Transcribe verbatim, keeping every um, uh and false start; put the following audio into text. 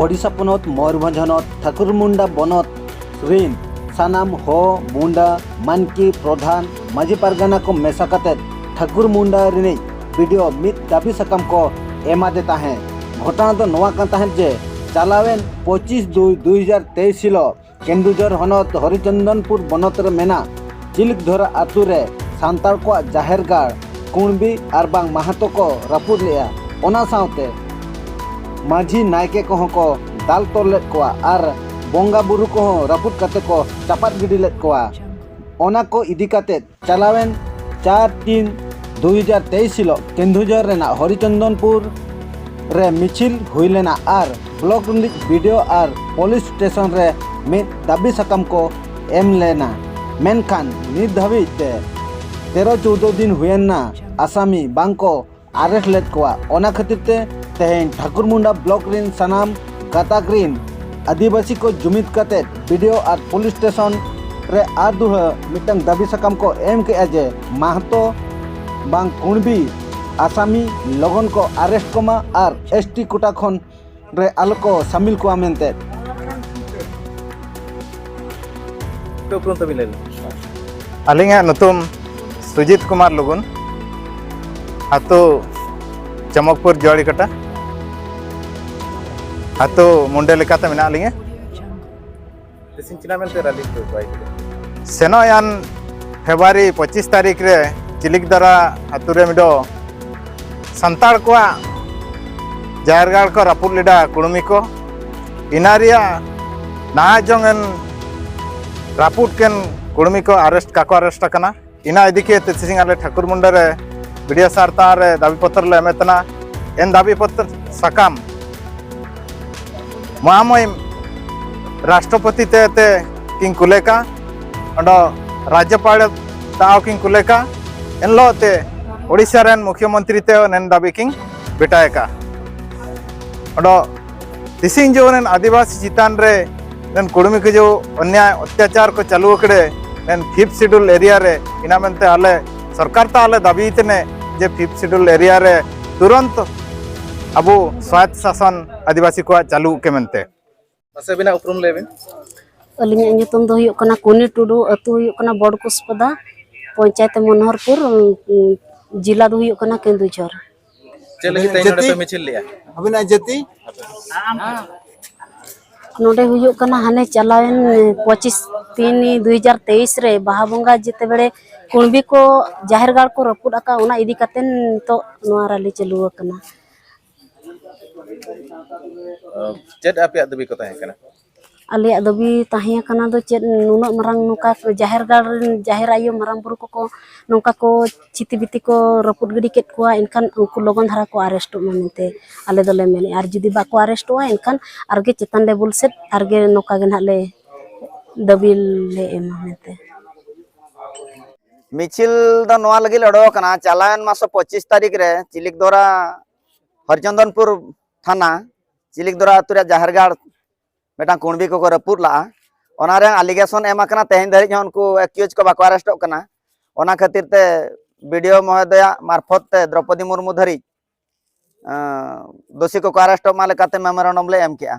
ᱳᱰᱤᱥᱟ ᱯᱚᱱᱚᱛ ᱢᱚᱭᱩᱨᱵᱷᱚᱸᱡᱽ ᱦᱚᱱᱚᱛ ᱴᱷᱟᱠᱩᱨ ᱢᱩᱱᱰᱟ ᱵᱚᱱᱚᱛ ᱨᱤᱱ ᱥᱟᱱᱟᱢ ᱦᱚ, ᱢᱩᱱᱰᱟ, ᱢᱟᱱᱠᱤ, ᱯᱨᱚᱫᱷᱟᱱ, ᱢᱟᱹᱡᱷᱤ ᱯᱟᱨᱜᱟᱱᱟ ᱠᱚ ᱢᱮᱥᱟ ᱠᱟᱛᱮ ᱴᱷᱟᱠᱩᱨ ᱢᱩᱱᱰᱟ ᱨᱤᱱᱤᱡ ᱵᱤ ᱰᱤ ᱳ ᱢᱤᱫ ᱫᱟᱹᱵᱤ ᱥᱟᱠᱟᱢ ᱠᱚ ᱮᱢᱟᱫᱮ ᱛᱟᱦᱮᱸᱫ᱾ ᱜᱷᱚᱴᱚᱱᱟ ᱫᱚ ᱱᱚᱣᱟ ᱠᱟᱱ ᱛᱟᱦᱮᱸᱫ ᱡᱮ ᱪᱟᱞᱟᱣᱮᱱ ᱯᱚᱸᱪᱤᱥ ᱫᱩᱭ ᱫᱩᱭ ᱦᱟᱡᱟᱨ ᱛᱮᱭᱤᱥ ᱦᱤᱞᱳᱜ ᱠᱮᱱᱫᱩᱡᱷᱚᱨ ᱦᱚᱱᱚᱛ ᱦᱚᱨᱤᱪᱚᱱᱫᱚᱱᱯᱩᱨ ᱵᱚᱱᱚᱛ ᱨᱮ ᱢᱮᱱᱟᱜ ᱪᱤᱞᱤᱠᱫᱷᱚᱨᱟ ᱟᱛᱳ ᱨᱮ ᱥᱟᱱᱛᱟᱲ ᱠᱚᱣᱟᱜ ᱡᱟᱦᱮᱨ ᱜᱟᱲ, ᱠᱩᱬᱵᱤ ᱟᱨ ᱵᱟᱝ ᱢᱟᱦᱟᱛᱚ ᱠᱚ ᱨᱟᱹᱯᱩᱫ ᱞᱮᱫᱼᱟ᱾ ᱚᱱᱟ ᱥᱟᱶᱛᱮ ᱢᱟᱹᱡᱷᱤ ᱱᱟᱭᱠᱮ ᱠᱚᱦᱚᱸ ᱠᱚ ᱫᱟᱞ ᱛᱚᱞ ᱞᱮᱫ ᱠᱚᱣᱟ ᱟᱨ ᱵᱚᱸᱜᱟ ᱵᱩᱨᱩ ᱠᱚᱦᱚᱸ ᱨᱟᱹᱯᱩᱫ ᱠᱟᱛᱮ ᱠᱚ ᱪᱟᱯᱟᱫ ᱜᱤᱰᱤ ᱞᱮᱫ ᱠᱚᱣᱟ᱾ ᱚᱱᱟ ᱠᱚ ᱤᱫᱤ ᱠᱟᱛᱮ ᱪᱟᱞᱟᱣᱮᱱ ᱪᱟᱨ ᱛᱤᱱ ᱫᱩᱭ ᱦᱟᱡᱟᱨ ᱛᱮᱭᱤᱥ ᱦᱤᱞᱳᱜ ᱠᱮᱱᱫᱩᱡᱷᱚᱨ ᱨᱮᱱᱟᱜ ᱦᱚᱨᱤᱪᱚᱱᱫᱚᱱᱯᱩᱨ ᱨᱮ ᱢᱤᱪᱷᱤᱞ ᱦᱩᱭ ᱞᱮᱱᱟ ᱟᱨ ᱵᱞᱚᱠ ᱨᱤᱱᱤᱡ ᱵᱤ ᱰᱤ ᱳ ᱟᱨ ᱯᱩᱞᱤᱥ ᱥᱴᱮᱥᱚᱱ ᱨᱮ ᱢᱤᱫ ᱫᱟᱹᱵᱤ ᱥᱟᱠᱟᱢ ᱠᱚ ᱮᱢ ᱞᱮᱱᱟ᱾ ᱢᱮᱱᱠᱷᱟᱱ ᱱᱤᱛ ᱫᱷᱟᱹᱵᱤᱡ ᱛᱮ ᱛᱮᱨᱚ ᱪᱳᱣᱫᱚ ᱫᱤᱱ ᱦᱩᱭᱮᱱᱟ, ᱟᱥᱟᱢᱤ ᱵᱟᱝ ᱠᱚ ᱟᱨᱮᱥᱴ ᱞᱮᱫ ᱠᱚᱣᱟ᱾ ᱚᱱᱟ ᱠᱷᱟᱹᱛᱤᱨ ᱛᱮ ᱛᱮᱦᱮᱧ ᱴᱷᱟᱠᱩᱨᱢᱩᱱᱰᱟ ᱵᱞᱚᱠ ᱨᱤᱱ ᱥᱟᱱᱟᱢ ᱜᱟᱛᱟᱠ ᱨᱤᱱ ᱟᱹᱫᱤᱵᱟᱹᱥᱤ ᱠᱚ ᱡᱩᱢᱤᱫ ᱠᱟᱛᱮ ᱵᱤ ᱰᱤ ᱳ ᱟᱨ ᱯᱩᱞᱤᱥ ᱥᱴᱮᱥᱚᱱ ᱨᱮ ᱟᱨ ᱫᱩᱦᱲᱟᱹ ᱢᱤᱫᱴᱟᱝ ᱫᱟᱹᱵᱤ ᱥᱟᱠᱟᱢ ᱠᱚ ᱮᱢ ᱠᱮᱫᱼᱟ ᱡᱮ ᱢᱟᱦᱛᱚ ᱵᱟᱝ ᱠᱩᱬᱵᱤ ᱟᱥᱟᱢᱤ ᱞᱚᱜᱚᱱ ᱠᱚ ᱟᱨᱮᱥᱴ ᱠᱚᱢᱟ ᱟᱨ ᱮᱥ ᱴᱤ ᱠᱳᱴᱟ ᱠᱷᱚᱱ ᱨᱮ ᱟᱞᱚ ᱠᱚ ᱥᱟᱢᱤᱞ ᱠᱚᱣᱟ ᱢᱮᱱᱛᱮ᱾ ᱟᱯᱮ ᱩᱯᱨᱩᱢ ᱛᱟᱹᱵᱤᱱ ᱞᱟᱹᱭ ᱞᱮᱵᱤᱱ᱾ ᱟᱹᱞᱤᱧᱟᱜ ᱧᱩᱛᱩᱢ ᱥᱩᱡᱤᱛ ᱠᱩᱢᱟᱨ ᱞᱩᱜᱩᱱ, ᱟᱹᱛᱩ ᱪᱟᱢᱚᱠᱯᱩᱨ ᱡᱩᱣᱟᱲᱤᱠᱟᱴᱟ, ᱟᱹᱛᱩ ᱢᱩᱱᱰᱟᱹ ᱞᱮᱠᱟᱛᱮ ᱢᱮᱱᱟᱜ ᱞᱤᱧᱟ᱾ ᱛᱤᱥᱤᱧ ᱪᱤᱱᱟ ᱢᱮᱱᱛᱮ ᱨᱟᱞᱤ ᱠᱚ ᱵᱟᱭ ᱠᱮᱫᱟ᱾ ᱥᱮᱱᱚᱜ ᱭᱟᱱ ᱯᱷᱮᱵᱽᱨᱩᱣᱟᱨᱤ ᱯᱚᱸᱪᱤᱥ ᱛᱟᱹᱨᱤᱠᱷ ᱨᱮ ᱪᱤᱞᱤᱠᱫᱟᱨᱟ ᱟᱹᱛᱩ ᱨᱮ ᱢᱤᱫᱴᱚ ᱥᱟᱱᱛᱟᱲ ᱠᱚᱣᱟᱜ ᱡᱟᱦᱮᱨ ᱜᱟᱲ ᱠᱚ ᱨᱟᱹᱯᱩᱫ ᱞᱮᱫᱟ ᱠᱩᱲᱢᱤ ᱠᱚ᱾ ᱤᱱᱟ ᱨᱮᱭᱟᱜ ᱱᱟᱦᱟᱜ ᱡᱚᱝ ᱮᱱ ᱨᱟᱹᱯᱩᱫ ᱠᱮᱱ ᱠᱩᱲᱢᱤ ᱠᱚ ᱟᱨᱮᱥᱴ, ᱠᱟᱠᱚ ᱟᱨᱮᱥᱴ ᱟᱠᱟᱱᱟ᱾ ᱤᱱᱟ ᱤᱫᱤ ᱠᱮ ᱛᱮ ᱛᱮᱦᱮᱧ ᱟᱞᱮ ᱴᱷᱟᱹᱠᱩᱨ ᱢᱩᱱᱰᱟᱹ ᱨᱮ ᱵᱤ ᱰᱤ ᱳ ᱥᱟᱨ ᱛᱟᱦᱟ ᱨᱮ ᱫᱟᱹᱵᱤ ᱯᱚᱛᱨᱚ ᱞᱮ ᱮᱢᱮᱫ ᱛᱟᱦᱮᱱᱟ᱾ ᱮᱱ ᱫᱟᱹᱵᱤ ᱯᱚᱛᱨᱚ ᱥᱟᱠᱟᱢ ᱢᱚᱦᱟᱢᱚᱭᱤᱢ ᱨᱟᱥᱴᱨᱚᱯᱚᱛᱤ ᱛᱮ ᱛᱮ ᱠᱤᱱ ᱠᱩᱞᱮᱠᱟ, ᱚᱸᱰᱮ ᱨᱟᱡᱽᱡᱚᱯᱟᱲ ᱛᱟᱣ ᱠᱤᱱ ᱠᱩᱞᱮᱠᱟ᱾ ᱮᱱᱦᱤᱞᱳᱜ ᱛᱮ ᱳᱰᱤᱥᱟ ᱨᱮᱱ ᱢᱩᱠᱷᱭᱚᱢᱚᱱᱛᱨᱤ ᱛᱮ ᱱᱮᱱ ᱫᱟᱹᱵᱤ ᱠᱤᱱ ᱵᱮᱴᱟᱭᱮᱠᱟ᱾ ᱚᱸᱰᱮ ᱛᱤᱥᱤᱧ ᱡᱩᱣᱟᱹᱱ ᱨᱮᱱ ᱟᱹᱫᱤᱵᱟᱹᱥᱤ ᱪᱮᱛᱟᱱ ᱨᱮ ᱨᱮᱱ ᱠᱩᱲᱢᱤ ᱠᱚ ᱡᱮ ᱚᱱᱱᱭᱟᱭ ᱚᱛᱛᱟᱪᱟᱨ ᱠᱚ ᱪᱟᱹᱞᱩ ᱟᱠᱟᱫᱮ ᱨᱮᱱ ᱯᱷᱤᱯᱛᱷ ᱥᱤᱰᱩᱞ ᱮᱨᱤᱭᱟ ᱨᱮ, ᱤᱱᱟ ᱢᱮᱱᱛᱮ ᱟᱞᱮ ᱥᱚᱨᱠᱟᱨ ᱛᱮ ᱟᱞᱮ ᱫᱟᱹᱵᱤ ᱛᱮᱱᱮ ᱡᱮ ᱯᱷᱤᱯᱛᱷ ᱥᱤᱰᱩᱞ ᱮᱨᱤᱭᱟ ᱨᱮ ᱛᱩᱨᱚᱱᱛ ᱟᱵᱚ ᱥᱣᱟᱭᱚᱛᱛ ᱥᱟᱥᱚᱱ ᱟᱹᱫᱤᱵᱟᱹᱥᱤ ᱠᱚᱣᱟᱜ ᱪᱟᱹᱞᱩ ᱠᱮ ᱢᱮᱱᱛᱮ᱾ ᱢᱟᱥᱮ ᱟᱹᱵᱤᱱᱟᱜ ᱩᱯᱨᱩᱢ ᱞᱟᱹᱭ ᱵᱤᱱ᱾ ᱟᱹᱞᱤᱧᱟᱜ ᱧᱩᱛᱩᱢ ᱫᱚ ᱦᱩᱭᱩᱜ ᱠᱟᱱᱟ ᱠᱩᱱᱤ ᱴᱩᱰᱩ, ᱟᱹᱛᱩ ᱦᱩᱭᱩᱜ ᱠᱟᱱᱟ ᱵᱚᱰᱠᱩᱥᱯᱟᱫᱟ, ᱯᱚᱧᱪᱟᱭᱮᱛ ᱢᱚᱱᱳᱦᱚᱨᱯᱩᱨ, ᱩᱸ, ᱩᱸ, ᱡᱮᱞᱟ ᱫᱚ ᱦᱩᱭᱩᱜ ᱠᱟᱱᱟ ᱠᱮᱱᱫᱩᱡᱷᱚᱨ᱾ ᱪᱮᱫ ᱞᱟᱹᱜᱤᱫ ᱛᱮ ᱱᱚᱰᱮ ᱯᱮ ᱢᱤᱪᱷᱤᱞ ᱞᱮᱜᱼᱟ? ᱟᱹᱵᱤᱱᱟᱜ ᱡᱟᱹᱛᱤ? ᱱᱚᱰᱮ ᱦᱩᱭᱩᱜ ᱠᱟᱱᱟ ᱦᱟᱱᱮ ᱪᱟᱞᱟᱣᱮᱱ ᱯᱚᱸᱪᱤᱥ ᱛᱤᱱ ᱫᱩᱭ ᱦᱟᱡᱟᱨ ᱛᱮᱭᱤᱥ ᱨᱮ ᱵᱟᱦᱟ ᱵᱚᱸᱜᱟ ᱡᱮᱛᱮ ᱵᱮᱲᱮ ᱠᱩᱬᱵᱤ ᱠᱚ ᱡᱟᱦᱮᱨ ᱜᱟᱲ ᱠᱚ ᱨᱟᱹᱯᱩᱫ ᱟᱠᱟᱫ, ᱚᱱᱟ ᱤᱫᱤ ᱠᱟᱛᱮ ᱱᱤᱛᱚᱜ ᱱᱚᱣᱟ ᱨᱟᱹᱞᱤ ᱪᱟᱹᱞᱩ ᱟᱠᱟᱱᱟ᱾ ᱪᱮᱫ ᱟᱯᱮᱭᱟᱜ ᱫᱟᱹᱵᱤ ᱠᱚ ᱛᱟᱦᱮᱸ ᱠᱟᱱᱟ? ᱟᱞᱮᱭᱟᱜ ᱫᱟᱹᱵᱤ ᱛᱟᱦᱮᱸ ᱠᱟᱱᱟ ᱫᱚ ᱪᱮᱫ, ᱱᱩᱱᱟᱹᱜ ᱢᱟᱨᱟᱝ ᱱᱚᱝᱠᱟ ᱡᱟᱦᱮᱨ ᱜᱟᱲ ᱨᱮᱱ ᱡᱟᱦᱮᱨ ᱟᱭᱳ ᱢᱟᱨᱟᱝ ᱵᱩᱨᱩ ᱠᱚᱠᱚ ᱱᱚᱝᱠᱟ ᱠᱚ ᱪᱷᱤᱛᱤ ᱵᱤᱛᱤ ᱠᱚ ᱨᱟᱹᱯᱩᱫ ᱜᱤᱰᱤ ᱠᱮᱫ ᱠᱚᱣᱟ, ᱮᱱᱠᱷᱟᱱ ᱩᱱᱠᱩ ᱞᱚᱜᱚᱱ ᱫᱷᱟᱨᱟ ᱠᱚ ᱟᱨᱮᱥᱴᱚᱜ ᱢᱟ ᱢᱮᱱᱛᱮ ᱟᱞᱮ ᱫᱚᱞᱮ ᱢᱮᱱᱮᱫᱼᱟ᱾ ᱟᱨ ᱡᱩᱫᱤ ᱵᱟᱠᱚ ᱟᱨᱮᱥᱴᱚᱜᱼᱟ, ᱮᱱᱠᱷᱟᱱ ᱟᱨᱜᱮ ᱪᱮᱛᱟᱱ ᱞᱮᱵᱮᱞ ᱥᱮᱫ ᱟᱨᱜᱮ ᱱᱚᱝᱠᱟ ᱜᱮ ᱱᱟᱦᱟᱜ ᱞᱮ ᱫᱟᱹᱵᱤ ᱞᱮ ᱮᱢᱟ ᱢᱮᱱᱛᱮ᱾ ᱢᱤᱪᱷᱤᱞ ᱫᱚ ᱱᱚᱣᱟ ᱞᱟᱹᱜᱤᱫ ᱞᱮ ᱚᱰᱚᱠ ᱟᱠᱟᱱᱟ, ᱪᱟᱞᱟᱣᱮᱱ ᱢᱟᱥ ᱯᱚᱸᱪᱤᱥ ᱛᱟᱹᱨᱤᱠᱷ ᱨᱮ ᱪᱤᱞᱤᱠᱫᱚᱨᱟ ᱦᱚᱨᱤᱪᱚᱱᱫᱚᱱᱯᱩᱨ ᱛᱷᱟᱱᱟ ᱪᱤᱞᱤᱠᱫᱚᱨᱟ ᱟᱹᱛᱩ ᱨᱮᱭᱟᱜ ᱡᱟᱦᱮᱨ ᱜᱟᱲ ᱢᱤᱫᱴᱟᱝ ᱠᱩᱬᱵᱤ ᱠᱚᱠᱚ ᱨᱟᱹᱯᱩᱫ ᱞᱟᱜᱼᱟ᱾ ᱚᱱᱟ ᱨᱮ allegation ᱮᱢ ᱟᱠᱟᱱᱟ, ᱛᱮᱦᱮᱧ ᱫᱷᱟᱹᱨᱤᱡ ᱦᱚᱸ ᱩᱱᱠᱩ accused ᱠᱚ ᱵᱟᱠᱚ ᱟᱨᱮᱥᱴᱚᱜ ᱠᱟᱱᱟ᱾ ᱚᱱᱟ ᱠᱷᱟᱹᱛᱤᱨ ᱛᱮ ᱵᱤ ᱰᱤ ᱳ ᱢᱚᱦᱳᱫᱚᱭᱟ ᱢᱟᱨᱯᱷᱚᱛ ᱛᱮ ᱫᱨᱚᱯᱚᱫᱤ ᱢᱩᱨᱢᱩ ᱫᱷᱟᱹᱨᱤᱡ, ᱟᱸ, ᱫᱳᱥᱤ ᱠᱚᱠᱚ ᱟᱨᱮᱥᱴᱚᱜ ᱢᱟ ᱞᱮᱠᱟᱛᱮ memorandum ᱞᱮ ᱮᱢ ᱠᱮᱜᱼᱟ᱾